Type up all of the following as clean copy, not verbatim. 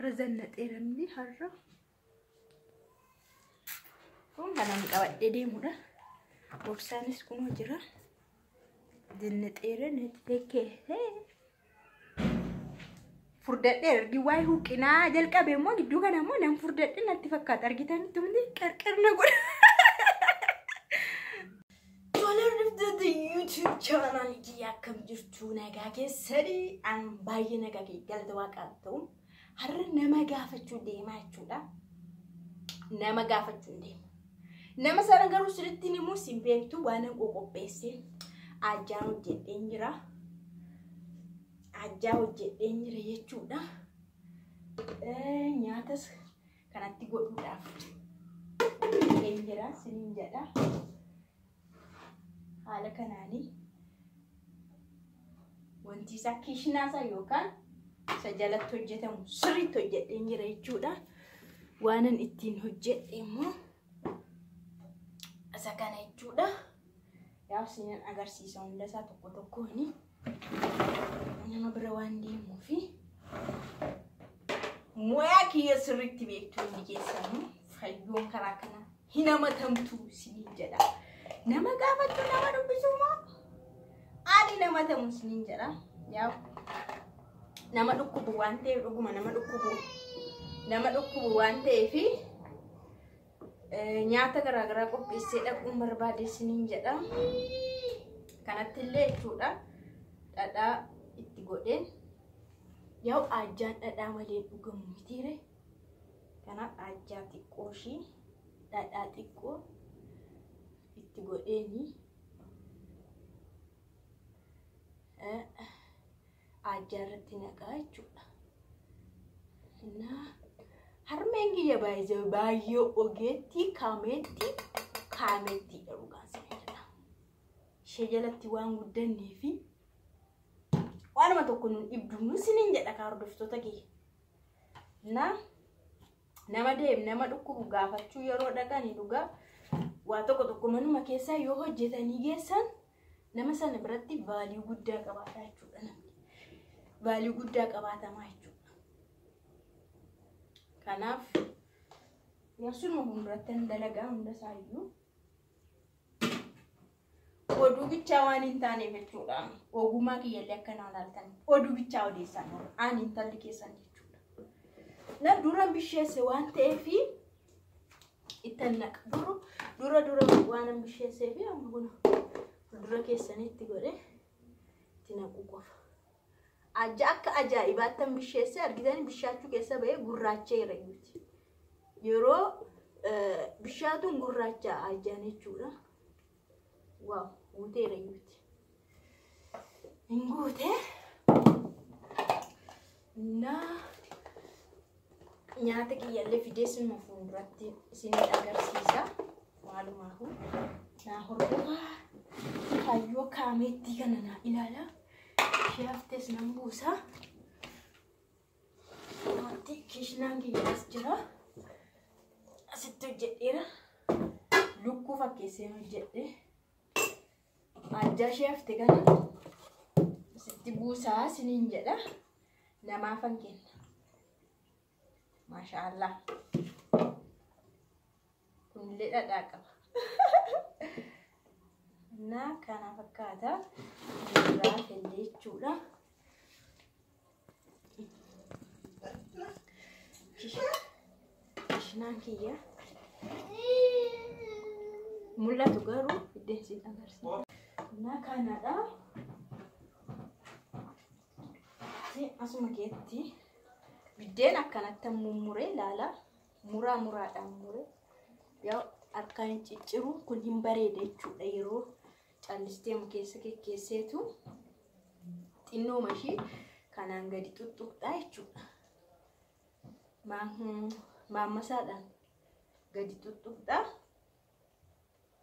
Har'a zannaxee namni har'a. Kun kanan qabadhee deemudha. Borsaanis kunoo jira. Zannaxeera natti fakkeessee. Furdadhee argi waa'ee huqqinaa jalqabe immoo gidduu kana immoo nan furdadhee natti fakkaata argitanitti hundi qarqarna godha. Tola hordoftoota YouTube chaanaalii kiyya akkam jirtu nagaa keessanii an baay'ee nagaa kee galata waaqaaf ta'u har'a nama gaafachuu deemaa jechuudha. Nama gaafachuu deema. Nama sana garuu sirriitti immoo sin beektu waan an qopheesse ajjaan hojjedheen jira. Ajjaa hojjedheen jira jechuudha. Nyaatas kanatti godhuudhaaf hojjedheen jira siniin jedha. Haala kanaanii wanti isaa kishinaa isaa yookaan isa jalatti hojjetamu sirriitti hojjedheen jira jechuudha. Waanan ittiin hojjedhe immoo isa kana jechuudha. Yaa siniin agarsiisa hunda isaa tokko tokkooni. Nama bira waan deemuufi moyaa kiyya sirriitti beektu hundi keessanuu fayyoon karaa kana hin hamatamtu siniin jedha. Nama gaafachuu nama dubbisuu moo ani nama ta'u siniin jedha. Yaa nama dhukkubu waan ta'eef dhuguma nama dhukkubu waan ta'eefi nyaata garaagaraa qopheessee dhaquun barbaade siniin jedha. Kanatti illee jechuudha dhadhaa itti godheen yaa'u ajjaan dhadhaa malee dhugamu mitiire. Kanaaf ajjaa xiqqoo ishii dhadhaa xiqqoo itti godheeni ajjaa irratti naqaa jechuudha. Harmeen kiyya baay'ee baay'ee ogeettii kaameettii kaameettiidha dhugaan sana jedha. Ishee jalatti waan guddannee fi waanuma tokko nun dhibdu siniin jedha kaa hordoftoota kiyya. Nama deem nama dhukkubu gaafachuu yeroo dhaqanii dhugaa waa tokko tokko manuma keessaa yoo hojjetanii geessan nama sana biratti vaalii guddaa qabaata jechuudha namni. Vaalii guddaa qabaatamaa jechuudha. Kanaaf yaasuma fuulduratti dalagaa hunda isaayyuu oduu bichaa waan hin taaneef jechuudha. Ogummaa kiyyallee akkanaa ilaaltan oduu bichaa odeessan ani intalli keessan jechuudha. Na dura bisheesse waan ta'eef ittan naqa dura dura waan bisheessee fi amma kun fuuldura keessanitti godhe itti naquu qofa. Ajja akka ajaa'ibaattan bisheesse argitanii bishaachuu keessa ba'ee gurraacheera jechuudha. Yeroo bishaatuun gurraacha ajjaan jechuudha. Waaw guuteera jechuudha. Hin guute. Naa nyaata kiyyallee fidee sinuma fuulduratti isinitti agarsiisa. Maalumaafu naa hordofaa kaayyoo kaameettii kana naa ilaala. Ishee haftes nan buusa. Wanti kishinaan kiyya as jira. Asitti hojjedheera. Lukkuu fakkeesseen hojjedhe. Ajjaa ishee hafte kana asitti buusaa isiniin jedha. Namaafan kenna. Maashaallah. Kunillee dhadhaa qaba. Na kana fakkaata. Irraa fellee jechuudha. Kishinaan kiyya mul'atu garuu biddeen siin agarsiisa. Na kanadha. Asuma keetti biddeen akkanatti mummuree ilaala. Muraa muraadhaan muree yaa harkaan cicciru kun hin bareeda jechuudha yeroo callistee keessa kekkeesseetu xinnooma ishii kanaan gadi xuxuqxaa jechuudha. Maammasaadhaan gadi xuxuqxaa.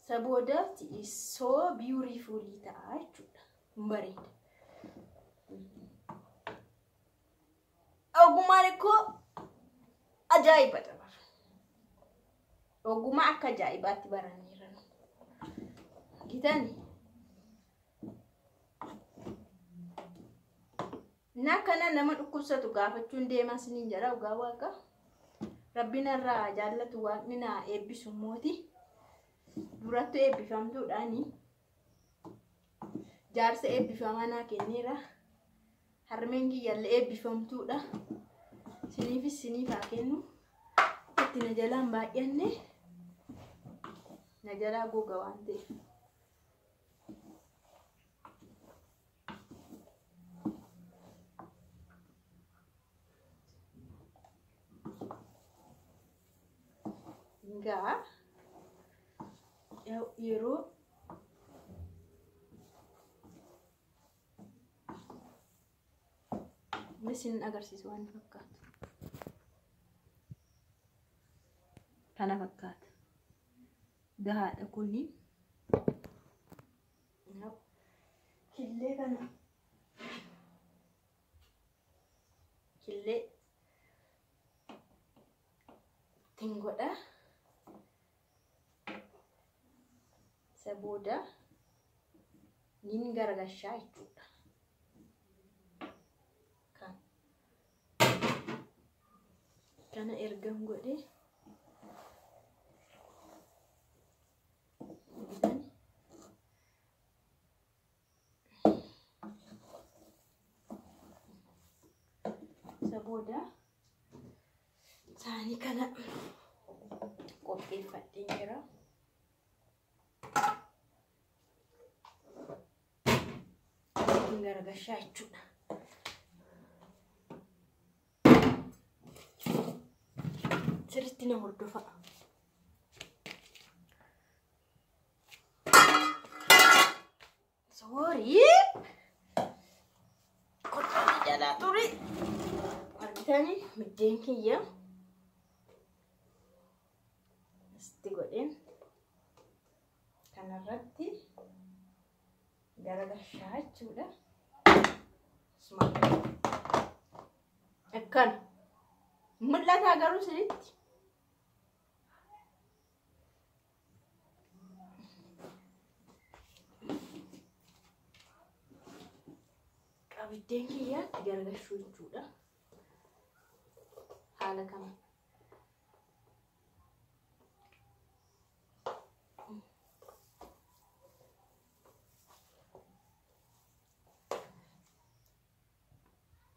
Isa booda so beautiful ta'a jechuudha. Hin bareeda. Ogummaan koo ajaa'ibadha. Ogummaa akka ajaa'ibaatti baraniiran. Gitani. Na kana nama dhukkubsatu gaafachuun deemaa isiniin jedha dhugaa waaqa. Rabbiin irraa jaallatu waaqni na eebbisu mooti. Durattu eebbifamtuudhaani. Jaarsa eebbifamaa naa kenneera. Harmeen kiyyallee eebbifamtuudha. Siniifis siniif haa kennu. Itti na jalaan baay'anne na jalaa goga waan ta'eef. Egaa yeroo isin agarsiisu waan fakkaatu. Kana fakkaata. Gahaadha kuni. Killee kana. Killee ittiin godha. Isa booda nin garagalchaa jechuudha. Kana ergan godhe isa booda saanii kana qopheeffadhee jira. Ittiin garagalchaa jechuudha. Sirriitti na hordofa. Soorii! Kottonni jalaa ture. Argitanii biddeen kiyya. Asitti godheen kanarratti garagalchaa jechuudha. Akkana. Mul'ataa garuu sirriitti. Biddeen kiyyaatti garagalchuu jechuudha. Haala kana.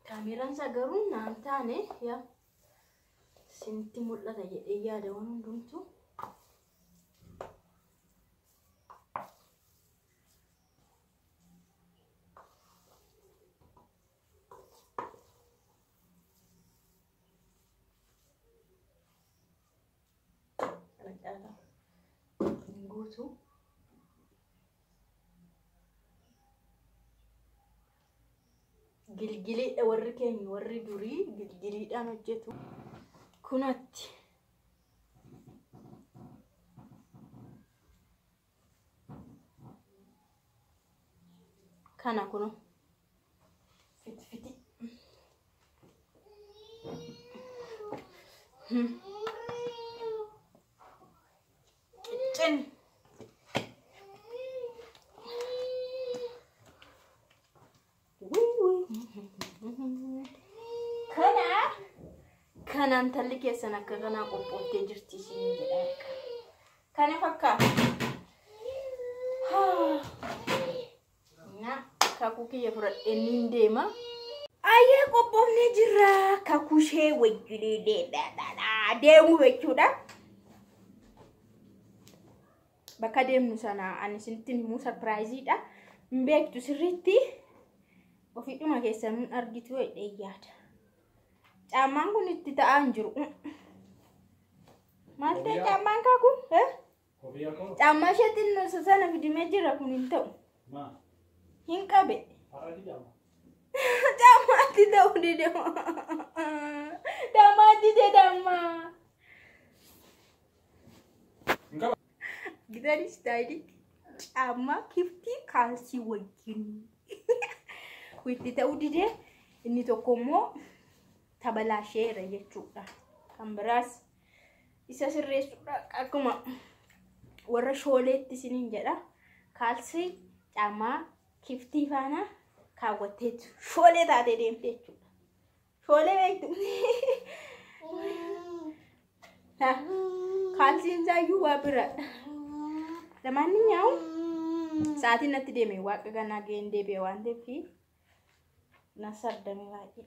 Kaameraan isaa garuu naan taane yaa isinitti mul'ata jedhee yaada waan hundumtuu. Guutuu gilgiliidha warri keenya warri durii gilgiliidhaan hojjetu. Kunatti kana kuno fitfiti. Qiccin. Kana intalli keessan akka kanaa qophooftee jirti isiniin jedha. Kana fakkaata. Na kakuu kiyya fudhadhee niin deema. Ayyee qophoofnee jirra. Kakuu ishee wajjin deemu jechuudha. Bakka deemnu sana ani isinitti himuu sarpiraayiziidha. Hin beektu sirriitti. Ofiidhuma keessan argitu jedhee yaada. Caammaan kun itti ta'aa hin jiru. Maal ta'e caammaan kakuu? Caammaa ishee xinnoo sana fidimee jira kun hin ta'u. Hin qabe. Caammaatti ta'uu dide. Caammaatti jedhama. Gitari istaayilii caammaa kiftii kaalsii wajjin. Itti ta'uu dide inni tokko immoo tabalaasheera jechuudha. Kan biraas isa sirreessuudha akkuma warra shooleetti isiniin jedha. Kaalsii caammaa kiftii faana Kaawwatteetu shoolee taatee deemte jechuudha. Shoolee beektu. Kaalsiin isaayyuu waa biraadha. Lamaanninyaawu sa'aatiin natti deeme waaqa ganaa ga'een deebi'e waan ta'eef na sardame baay'ee.